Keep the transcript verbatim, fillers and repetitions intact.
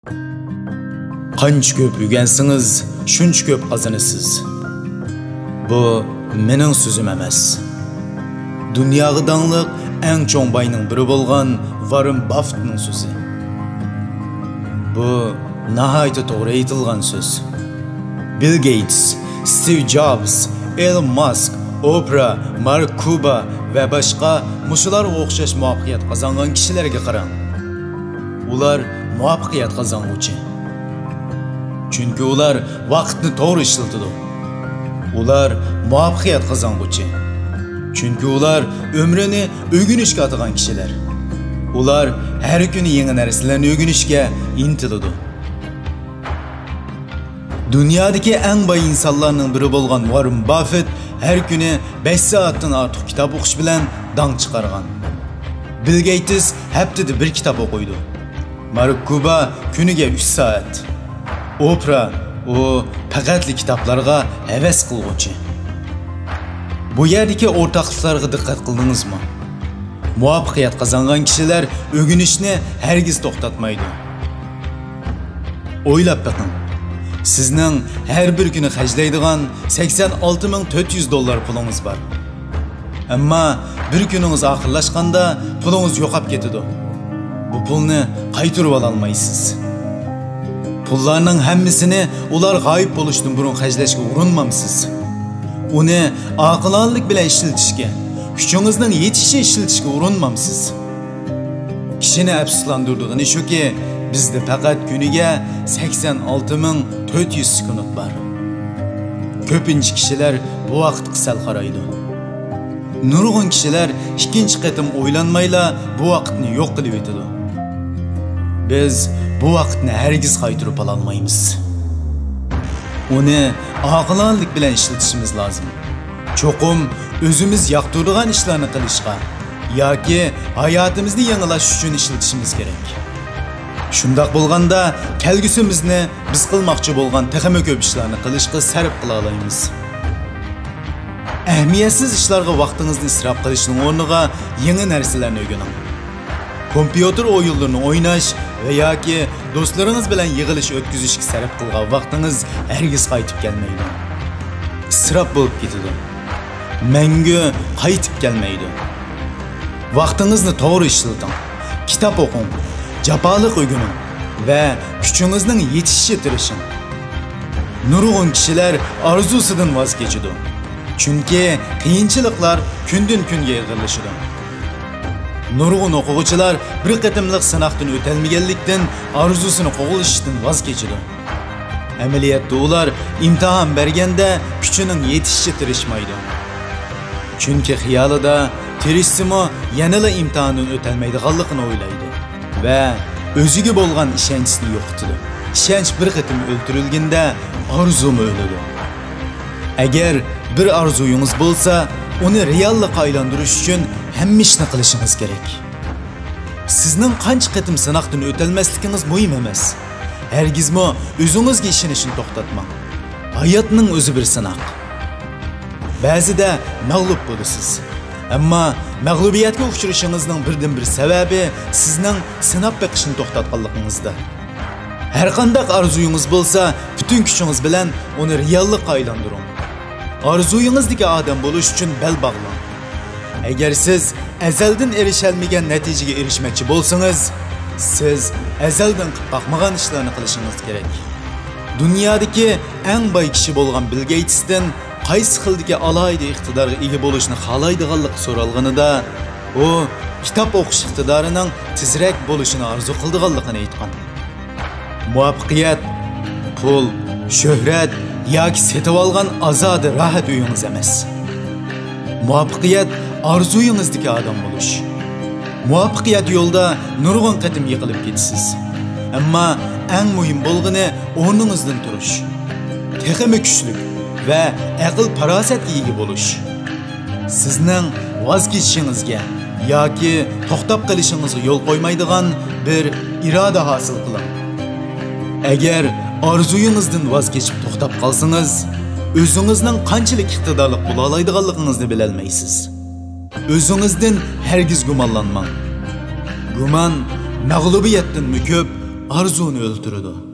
قانچە كۆپ ئۆگەنسىڭىز، شۇنچە كۆپ قازىنىسىز. بۇ مېنىڭ سۆزۈم ئەمەس. دۇنياغا داڭلىق ئەڭ چوڭ باينىڭ بىرى بولغان ۋاررېن باففېتنىڭ سۆزى. بۇ ناھايىتى توغرا ئېيتىلغان سۆز. بىل گېيتس، ستىۋ جوبس، ئېلون ماسك، ئوپرا، مارك كۇبا ۋە باشقا مۇشۇلارغا ئوخشاش مۇۋەپپەقىيەت قازانغان كىشىلەرگە قاراڭ. ئۇلار مۇۋەپپەقىيەت قازانغۇچى. چۈنكى ئۇلار ۋاقىتنى توغرا ئىشلىتىدۇ. ئۇلار مۇۋەپپەقىيەت قازانغۇچى. چۈنكى ئۇلار ئۆمرىنى ئۆگىنىشكە ئاتىغان كىشىلەر. ئۇلار ھەر كۈنى يېڭى نەرسىلەرنى ئۆگىنىشكە ئىنتىلىدۇ. دۇنيادىكى ئەڭ باي ئىنسانلارنىڭ بىرى بولغان ۋاررېن باففېت ھەر كۈنى بەش سائەتتىن ئارتۇق كىتاب ئوقۇش بىلەن داڭ چىقارغان. بىل گېيتس ھەپتىدە بىر كىتاب ئوقۇيدۇ. مارك كۇبا كۈنىگە ئۈچ سائەت. ئوپرا، ئۇ پەقەتلا كىتابلارغا ھەۋەس قىلغۇچى. بۇ يەردىكى ئورتاقلىقلارغا دىققەت قىلدىڭىزمۇ؟ مۇۋەپپەقىيەت قازانغان كىشىلەر ئۆگىنىشنى ھەرگىز توختاتمايدۇ. ئويلاپ بېقىڭ، سىزنىڭ ھەر بىر كۈنى خەجلەيدىغان سەكسەن ئالتە مىڭ تۆت يۈز دوللار پۇلىڭىز بار. ئەمما بىر كۈنىڭىز ئاخىرلاشقاندا پۇلىڭىز يوقاپ كېتىدۇ. بۇ پۇلنى قايتۇرۇۋالالمايسىز. پۇللارنىڭ ھەممىسىنى ئۇلار غايىب بولۇشتىن بۇرۇن خەجلەشكە ئۇرۇنمامسىز؟ ئۇنى ئاقىلانىلىك بىلەن ئىشلىتىشكە، كۈچىڭىزنىڭ يېتىشىچە ئىشلىتىشكە ئۇرۇنمامسىز؟ كىشىنى ئەپسۇسلاندۇرىدىغىنى شۇكى، بىزدە پەقەت كۈنىگە سەكسەن ئالتە مىڭ تۆت يۈز سېكۇنت بار. كۆپىنچە كىشىلەر بۇ ۋاقىتقا سەل قارايدۇ. نۇرغۇن كىشىلەر ئىككىنچى قېتىم ئويلانمايلا بۇ ۋاقىتنى يوق قىلىۋېتىدۇ. بىز بۇ ۋاقىتنى ھەرگىز قايتۇرۇپ ئالالمايمىز. ئۇنى ئاقىلانىلىك بىلەن ئىشلىتىشىمىز لازىم. چوقۇم ئۆزىمىز ياقتۇرىدىغان ئىشلارنى قىلىشقا ياكى ھاياتىمىزنى يېڭىلاش ئۈچۈن ئىشلىتىشىمىز كېرەك. شۇنداق بولغاندا، كەلگۈسىمىزنى بىز قىلماقچى بولغان تېخىمۇ كۆپ ئىشلارنى قىلىشقا سەرپ قىلالايمىز. ئەھمىيەتسىز ئىشلارغا ۋاقتىڭىزنى ئىسراپ قىلىشنىڭ ئورنىغا يېڭى نەرسىلەرنى ئۆگىنىڭ. كومپيۇتېر ئويۇنلىرىنى ئويناش ۋە ياكى دوستلىرىڭىز بىلەن يىغىلىش ئۆتكۈزۈشكە سەرپ قىلغان ۋاقتىڭىز ھەرگىز قايتىپ كەلمەيدۇ. ئىسراپ بولۇپ كېتىدۇ. مەڭگۈ قايتىپ كەلمەيدۇ. ۋاقتىڭىزنى توغرا ئىشلىتىڭ. كىتاب ئوقۇڭ، جاپالىق ئۆگىنىڭ ۋە كۈچىڭىزنىڭ يېتىشىچە تىرىشىڭ. نۇرغۇن كىشىلەر ئارزۇسىدىن ۋاز كېچىدۇ. چۈنكى قىيىنچىلىقلار كۈندىن-كۈنگە ئېغىرلىشىدۇ. نۇرغۇن ئوقۇغۇچىلار بىر قېتىملىق سىناقتىن ئۆتەلمىگەنلىكتىن، ئارزۇسىنى قوغلىشىشتىن ۋاز كېچىدۇ. ئەمەلىيەتتە ئۇلار ئىمتىھان بەرگەندە كۈچىنىڭ يېتىشىچە تىرىشمايدۇ. چۈنكى خىيالىدا تىرىشسىمۇ يەنىلا ئىمتىھاندىن ئۆتەلمەيدىغانلىقىنى ئويلايدۇ ۋە ئۆزىگە بولغان ئىشەنچىسىنى يوقىتىدۇ. ئىشەنچ بىر قېتىم ئۆلتۈرۈلگەندە، ئارزۇمۇ ئۆلىدۇ. ئەگەر بىر ئارزۇيىڭىز بولسا، ئۇنى رېئاللىققا ئايلاندۇرۇش ئۈچۈن ھەممە ئىشنى قىلىشىڭىز كېرەك. سىزنىڭ قانچە قېتىم سىناقتىن ئۆتەلمەسلىكىڭىز مۇھىم ئەمەس. ھەرگىزمۇ ئۆزىڭىزگە ئىشىنىشنى توختاتماڭ. ھاياتنىڭ ئۆزى بىر سىناق. بەزىدە مەغلۇپ بولىسىز. ئەمما مەغلۇبىيەتكە ئۇچرىشىڭىزنىڭ بىردىنبىر سەۋەبى سىزنىڭ سىناپ بېقىشنى توختاتقانلىقىڭىزدا. ھەرقانداق ئارزۇيىڭىز بولسا، پۈتۈن كۈچىڭىز بىلەن ئۇنى رېئاللىققا ئايلاندۇرۇڭ. ئارزۇيىڭىزدىكى ئادەم بولۇش ئۈچۈن بەل باغلاڭ. ئەگەر سىز ئەزەلدىن ئېرىشەلمىگەن نەتىجىگە ئېرىشمەكچى بولسىڭىز، سىز ئەزەلدىن قىلىپ باقمىغان ئىشلارنى قىلىشىڭىز كېرەك. دۇنيادىكى ئەڭ باي كىشى بولغان بىل گېيتستىن قايسى خىلدىكى ئالاھىدە ئىقتىدارغا ئىگە بولۇشنى خالايدىغانلىقى سورالغىنىدا، ئۇ كىتاب ئوقۇش ئىقتىدارىنىڭ تېزرەك بولۇشىنى ئارزۇ قىلىدىغانلىقىنى ئېيتقان. مۇۋەپپەقىيەت پۇل، شۆھرەت ياكى سېتىۋالغان ئازادە راھەت ئۆيىڭىز ئەمەس. مۇۋەپپەقىيەت ئارزۇيىڭىزدىكى ئادەم بولۇش. مۇۋەپپەقىيەت يولىدا نۇرغۇن قېتىم يىقىلىپ كېتىسىز. ئەمما ئەڭ مۇھىم بولغىنى ئورنىڭىزدىن تۇرۇش. تېخىمۇ كۈچلۈك ۋە ئەقىل-پاراسەتكە ئىگە بولۇش. سىزنىڭ ۋاز كېچىشىڭىزگە ياكى توختاپ قېلىشىڭىزغا يول قويمايدىغان بىر ئىرادە ھاسىل قىلىڭ. ئەگەر ئارزۇيىڭىزدىن ۋاز كېچىپ توختاپ قالسىڭىز، ئۆزىڭىزنىڭ قانچىلىك ئىقتىدارلىق بولالايدىغانلىقىڭىزنى بىلەلمەيسىز. ئۆزىڭىزدىن ھەرگىز گۇمانلانماڭ. گۇمان مەغلۇبىيەتتىنمۇ كۆپ، ئارزۇنى ئۆلتۈرىدۇ.